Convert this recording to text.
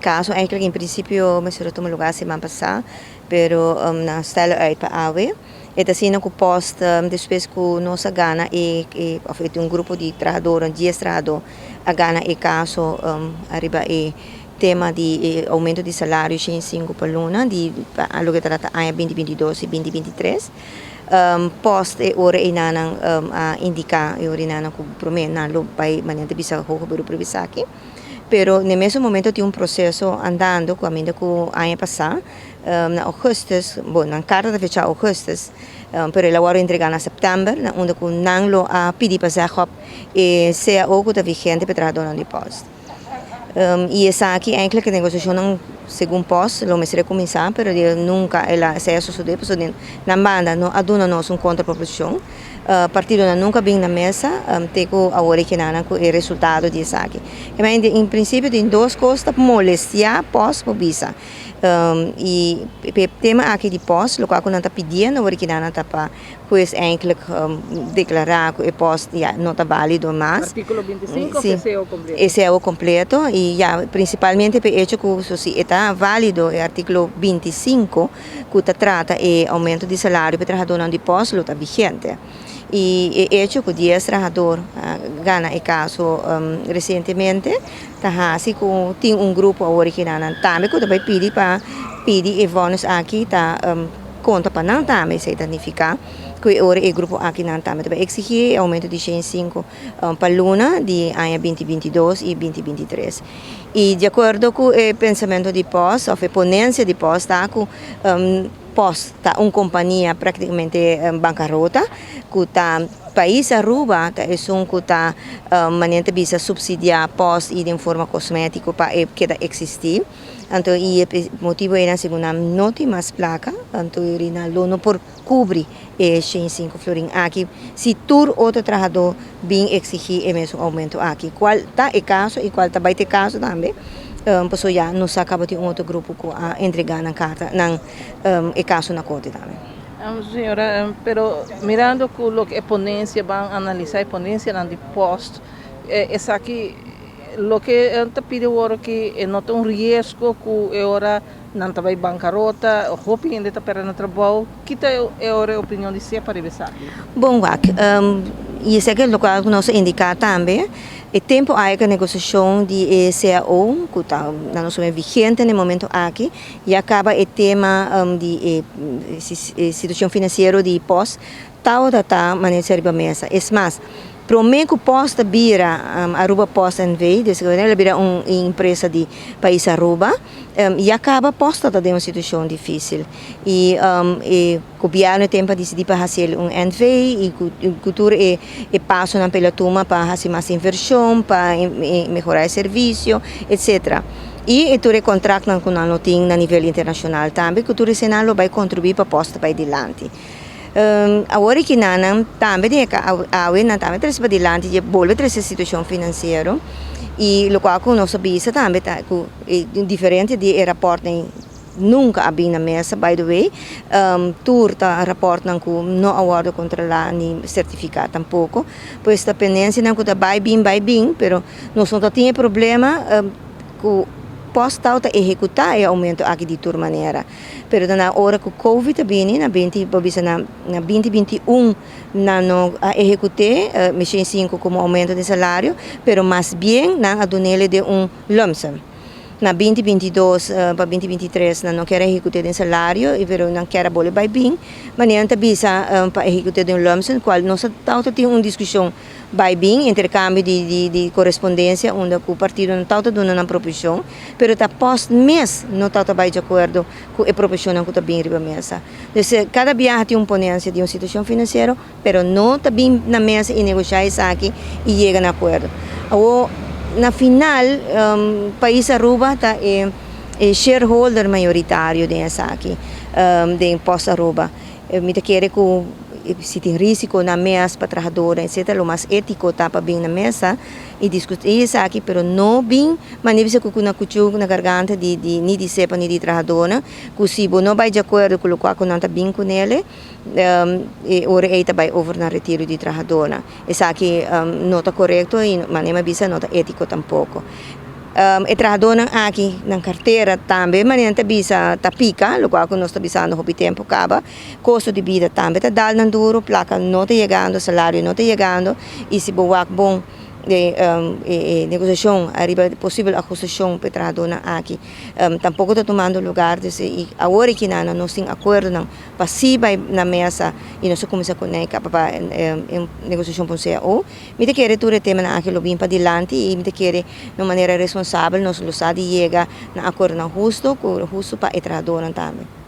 Caso eigenlijk in principio mester a tuma lugar siman pasa, pero nan stel uit pa awe. E ta asina cu Post despues cu nos a gana e of e un grupo di trahadornan, dies trahador a gana e caso ariba e tema di e aumento di salario 105 pa luna di pa loke ta trata aña 2022 y 2023. Post e ora eynanan a indica e ora eynanan cu prome nan lo bay manera ta bisa hoger beroep riba esaki. Pero n'e mesun momento tin un proceso andando cu aminda cu aña pasa na augustus, bon nan carta ta fecha augustus, pero el a worde entrega na september na unda cu nan lo a pidi pa zeg op e cao cu ta vigente pa e trahadornan di post. Y esaki eigenlijk e negociacionnan segun post lo mester a cuminsa pero nunca el a esey a sosode pasobra nan banda no a duna nos un contraproposicion. Partidonan nunca bin na mesa te cu awor e kenanan cu e resultado di esaki. En principio tin dos cos ta molestia post por bisa. Y e tema aki di post locual cu nan ta pidiendo awor e kenanan ta pa hues eindelijk declara cu e post ya no ta valido mas. Articulo 25 of e cao completo? E cao completo y ya principalmente p'e hecho cu si e ta valido e articulo 25 ku ta trata e oumento di salario pa e trahadónan di pòst lo ta vigente. I e echo ku dies trahador a gana e kaso resientemente ta hasi ku tin un grupo awor aki na nan tambe ku ta bai pidi pa pidi e vònis aki ta konta pa nan tambe. Esei ta nifiká ku e ora e grupo aki nan tambe ta bai eksigí e oumento di 105 pa luna di aña 2022 i 2023. I di akuerdo ku e pensamentu di Post òf e ponensia di Post ta ku Post ta un kompania praktikamente bankarota ku ta pais Aruba ta esun ku ta manera ta bisa supsidiá Post i den forma kosmétiko pa e keda eksistí. Anto i e motibu einan segun nan no tin mas plaka anto nan lo no por kubri e 105 florin aki si tur otro trahadó bin eksigí e mesun oumento aki, kual ta e kaso i kual ta bai ta e kaso tambe, pasobra ya nos sa kaba tin un otro grupo ku a entregá nan karta, nan e kaso na korte tambe. Señora, pero mirando ku loke e ponensia ban analisá e ponensianan di post, esaki loke ta pidi awor ki e no ta un riesgo ku e ora Nan ta bai bankarota, hopi hende ta perde nan trabou. Ki ta e ora e opinion di SEPA riba esaki? Bon wak, i esaki e lokual ku nos a indiká tambe, e tempu ai ku e negosiashon di e cao ku ta na nos omen vigente na e momento aki, ya kaba e tema di e situashon finansiero di pos tabata ta manera riba mesa. Es mas, Prome ku Post a bira Aruba Post NV, dus el a bira un empresa di pais Aruba, ya kaba Post ta den un situashon difisil. I e gobièrnu e tempu a disidí pa hasi el un NV i ku tur e pasonan pa el a tuma pa hasi mas invershon, pa mehorá e servisio, etsetera. I tur e kontraktnan ku nan lo tin na nivel internashonal tambe, ku tur eseinan lo bai kontribuí pa Post ta bai dilanti. Awor e kinanan tambe den e awe nan tambe trese padilanti dje bolbe trese situashon finansiero i lokual ku nos a bisa tambe ta ku diferente di e rapòrtnan nunka a bin na mesa by the way tur ta rapòrtnan ku no a wòrdu kontrolá ni sertifiká tampoko pues ta pendensianan ku ta bai bin bai bin pero nos no ta tin e problema ku pòst tau ta ehekutá e oumento aki di tur manera. Pero ta na ora ku Covid a bini na binti bo bisa na na 2021 nan no a ehekut'é mishon sinku komo oumento di salario, pero mas bien nan a dun'el den un lump sum. Na 2022 pa 2023 nan no kier a ehekut'é den salario pero nan kier a bolbe bai bin, manera nan ta bisa pa ehekut'é den un lump sum kual nos a tabata tin un diskushon Bai bin interkambio di di korespondensia unda ku partido no tawata duna nan proposishon, pero ta post mes no tawata bai di akuerdo ku e proposishonnan ku ta bin riba mesa. Dus kada biaha tin un ponensia di un situashon finansiero, pero no ta bin na mesa i negoshá esaki i yega na akuerdo. Awor na final pais Aruba ta e e shareholder mayoritario den esaki, den Post Aruba. Mi ta kere ku si tin risiko na mes pa trahadornan etcetera lo mas etiko ta pa bin na mesa i diskutí esaki pero no bin manera bisa ku na kuchu na garganta di di ni di sepa ni di trahadornan ku si bo no bai di akuerdo ku lokual ku nan ta bin kunele e ora ei ta bai over na retiro di trahadornan. Esaki no ta korekto i manera mi a bisa no ta etiko tampoko. E trahadónan aki nan kartera tambe manera nan ta bisa ta pika, lokual ku nos ta bisando hopi tempu kaba. Kosto di bida tambe ta dal nan duru, plaka no ta yegando, salario no ta yegando i si bo wak bon e e negosiashon ariba posibel ahustashon pa e trahadónan aki tampoko ta tumando lugar. Dus i awor aki nan nos tin akuerdonan pa si bai na mesa i nos a kuminsá kuné kaba pa e negosiashon pa un cao. Mi ta kere tur e temanan aki lo bin padilanti i mi ta kere na un manera responsabel nos lo sa di yega na akuerdonan husto ku husto pa e trahadónan tambe.